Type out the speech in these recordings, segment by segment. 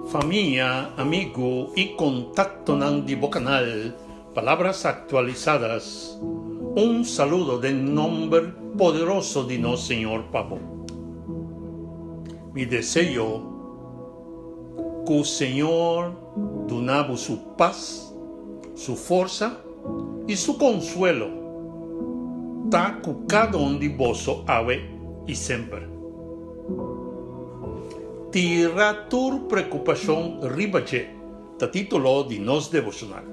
Famia, amigu i kontaktonan di bo kanal Palabras Actualizadas, un saludo den nomber poderoso di nos Señor pa bo. Mi deseo ku Señor duna bo su pas, su forsa i su konsuelo ta ku kada un di boso awe i semper. Tira tur preokupashon riba dje, ta título di nos devoshonal.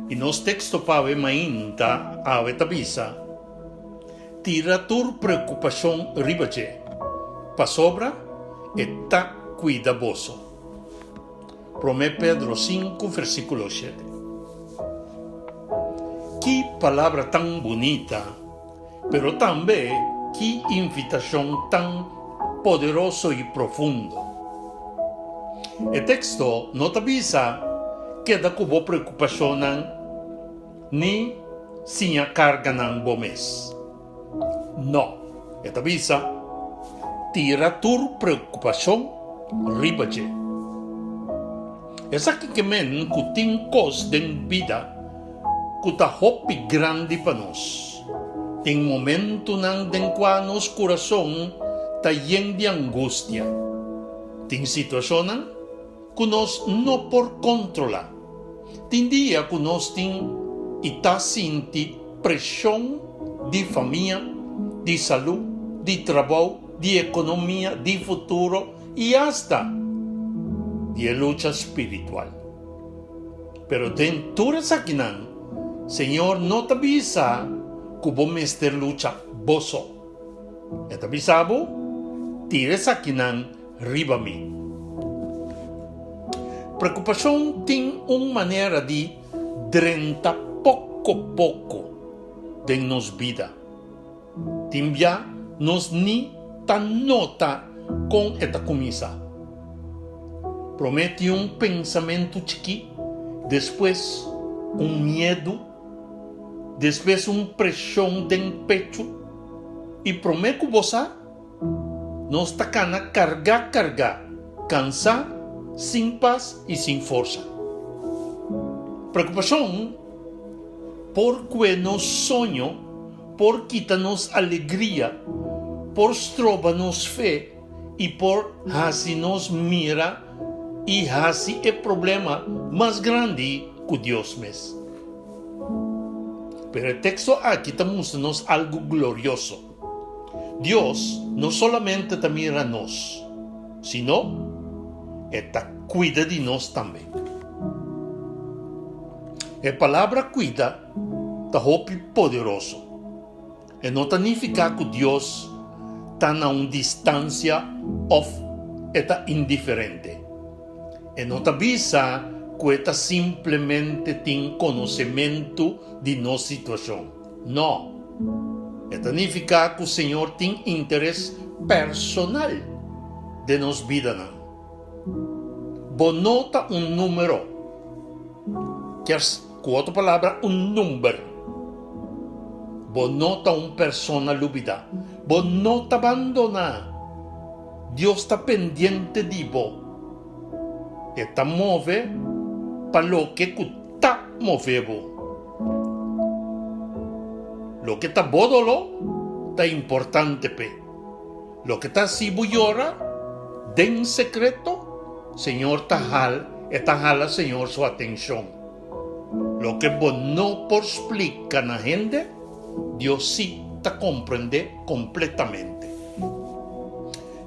I nos teksto pa awe mainta awe ta bisa, Tira tur preokupashon riba dje, pasobra e ta kuida boso. Promé Pedro sinku versíkulo shete. Ki palabra tan bunita! Pero tambe ki invitashon tan poderoso i profundo! E teksto no ta bisa keda ku bo preokupashonnan ni siña karga nan bo mes. No, e ta bisa tira tur preokupashon riba dje. Esaki ke men ku tin kos den bida ku ta hopi grandi pa nos. Tin momentunan den kua nos kurason ta yen di angustia. Tin situashonnan ku nos no por kontrolá. Tin dia ku nos tin i ta sinti preshon di famia, di salú, di trabou, di ekonomia, di futuro i asta di e lucha spiritual. Pero den tur esakinan, Señor no ta bisa ku bo mester lucha bo so. E ta bisa bo, Tira esakinan riba mi. Preokupashon tin un manera di drenta poko poko den nos bida. Tin bia nos ni ta nota kon e ta kuminsá. Promé tin un pensamentu chikí, despues un miedu, despues un preshon den pechu i promé ku bo sa, nos ta kana kargá kargá, kansá, sin pas i sin forsa. Preokupashon por kue nos soño. Por kita nos alegria, por stroba nos fe i por hasi nos mira i hasi e problema mas grandi ku Dios mes. Pero e teksto aki ta mustra nos algu glorioso. Dios no solamente ta mira nos, sino e ta kuida di nos tambe. E palabra kuida ta hopi poderoso. E no ta nifiká ku Dios ta na un distansia òf e ta indiferente. E no ta bisa ku e ta simplemente tin konosementu di nos situashon. Nò. E ta nifiká ku Señor tin interes personal den nos bidanan. Bo no ta un número. Kier ku otro palabra, un number. Bo no ta un persona lubidá. Bo no ta bandoná. Dios ta pendiente di bo. E ta move pa loke ku ta move bo. Loke ta bo doló ta importante p'e. Loke ta hasi bo yora den sekreto, Señor ta hal, e ta hala Señor su atenshon. Loke bo no por splika na hende, Dios sí ta komprendé kompletamente.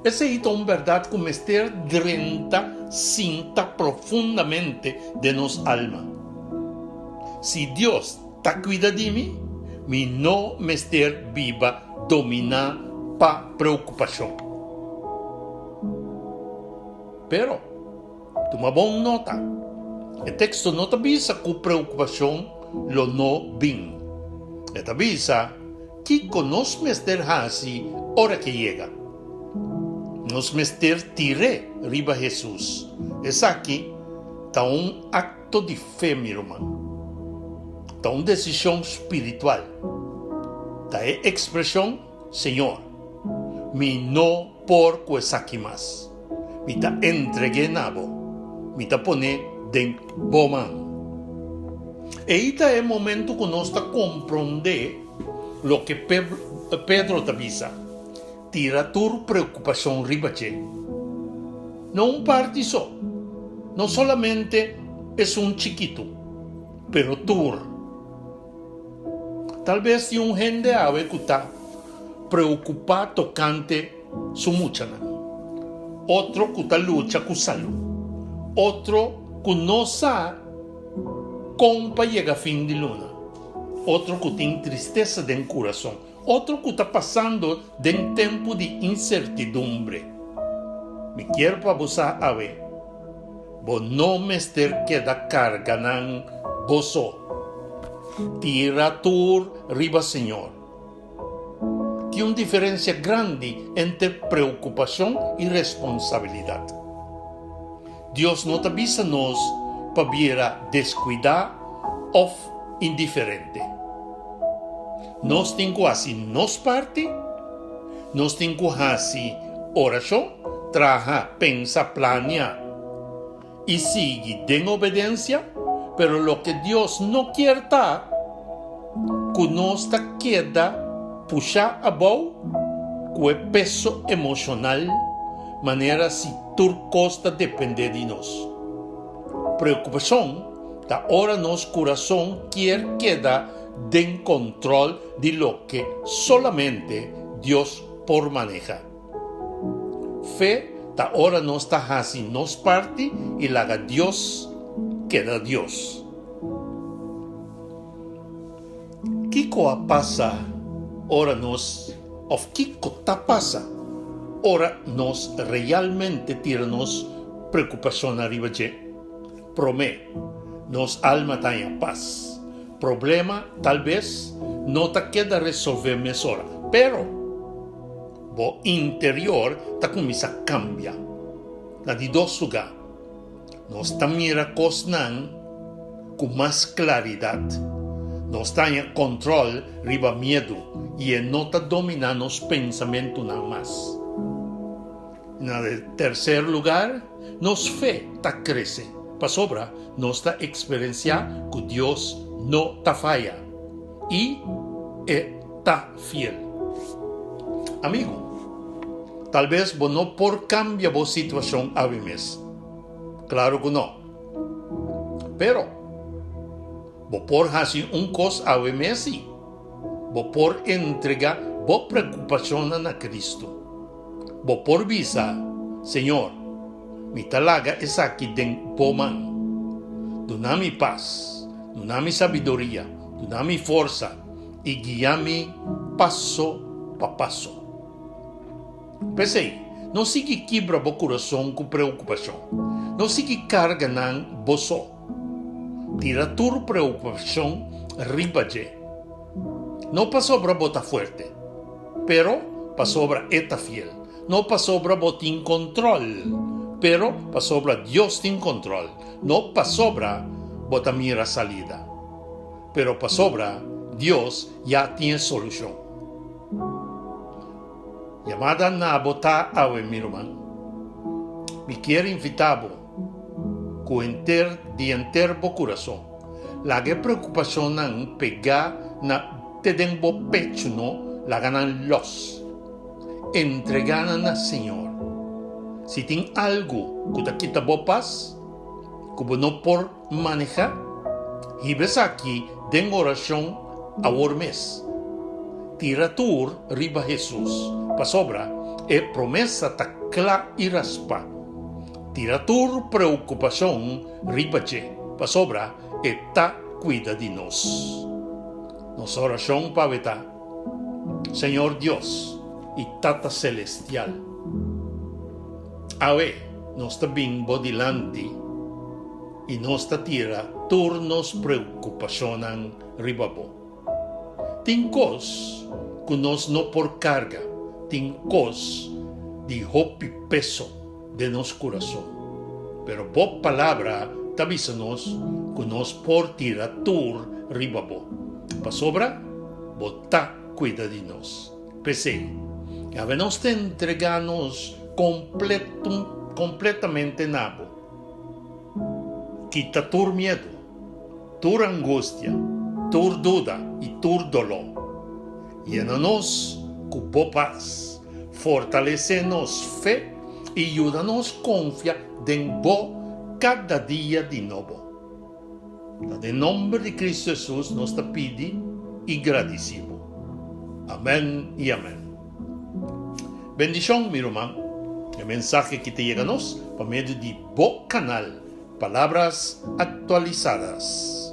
Esei ta un bèrdat ku mester drenta sinta profundamente den nos alma. Si Dios ta kuida di mi, mi no mester biba dominá pa preokupashon. Pero, tuma bon nota, e teksto no ta bisa ku preokupashon lo no bin. E ta bisa kiko nos mester hasi ora ke yega. Nos mester tir'é riba Hesus. Esaki ta un akto di fe, mi ruman. Ta un desishon spiritual. Ta e ekspreshon, Señor, mi no por ku esaki mas. Mi ta entreg'é na bo. Mi ta pon'é den bo man. Ei ta e momentu ku nos ta komprondé loke Pedro ta bisa, Tira tur preokupashon riba dje. No un parti so, no solamente esun chikitu, pero tur. Tal bes tin un hende awe ku ta preokupá tokante su muchanan, otro ku ta lucha ku salú, otro ku no sa kon pa yega fin di luna, otro ku tin tristesa den kurason, otro ku ta pasando den tempu di insertidumbre. Mi kier pa bo sa awe, bo no mester keda karga nan bo so. Tira tur riba Señor. Tin un diferensia grandi entre preokupashon i responsabilidat. Dios no ta bisa nos pa bira deskuidá òf indiferente. Nos tin ku hasi nos parti, nos tin ku hasi orashon, traha, pensa, plania i sigui den obedensia, pero loke Dios no kier ta ku nos ta keda pushá abou ku e peso emoshonal manera si tur kos ta dependé di nos. Preokupashon ta ora nos kurason kier keda den kòntròl di loke solamente Dios por maneha. Fe ta ora nos ta hasi nos parti i laga Dios keda Dios. Kiko a pasa ora nos, òf kiko ta pasa ora nos realmente tira nos preokupashonnan riba dje? Promé, nos alma ta haña pas. Problema tal bes no ta keda resolvé mesora, pero bo interior ta kuminsá kambia. Na di dos lugá, nos ta mira kosnan ku mas klaridat. Nos ta haña kòntròl riba miedu i e no ta dominá nos pensamentunan mas. Na di terser lugar, nos fe ta krese pasobra nos ta eksperensiá ku Dios no ta faya i e ta fiel. Amigu, talbes bo no por kambia bo situashon awe mes. Klaru ku no. Pero, bo por hasi un kos awe mes sí, bo por entregá bo preokupashonnan na Kristu. Bo por bisa, Señor, mi ta laga esaki den Bo man. Duna mi pas, duna mi sabiduria, duna mi forsa i guia mi paso pa paso. P'esei, no sigui kibra bo kurason ku preokupashon. No sigui karga nan bo so. Tira tur preokupashon riba dje. No pasobra bo ta fuerte. Pero pasobra e ta fiel. No pasobra bo tin control, pero pasobra Dios tin control. No pasobra bo ta mira salida, pero pasobra Dios ya tin e solucion. Yamada na bo ta awe, mi ruman. Mi kier invita bo cu henter di henter bo curason. Laga e preocupacionnan pega na te den bo pechu no laga nan los. Entrega nan na Señor. Si tin algu cu ta kita bo pas, cu bo no por maneha, hiba esaki den oracion awor mes. Tira tur riba Jesus, pasobra e promesa ta cla y raspa. Tira tur preocupacion riba dje, pasobra e ta cuida di nos. Nos oracion pa awe ta, Señor Dios y Tata Celestial, awe nos ta bin bo dilanti y nos ta tira tur nos preocupacionnan riba bo. Tin kos ku nos no por karga, tin kos di hopi peso den nos kurason. Pero bo Palabra ta bisa nos ku nos por tira tur riba bo, pasobra bo ta kuida di nos. P'esei, awe nos ta entregá nos kompleto. kompletamente na bo. Kita tur miedu, tur angustia, tur duda i tur doló. Yena nos ku bo pas, fortalesé nos fe i yuda nos konfia den bo kada dia di nobo. Ta den nomber di Cristo Jesus nos ta pidi i gradisi bo. Amen i amen. Bendishon mi ruman. E mensahe ki ta yega nos pa medio di bo kanal Palabras Actualizadas.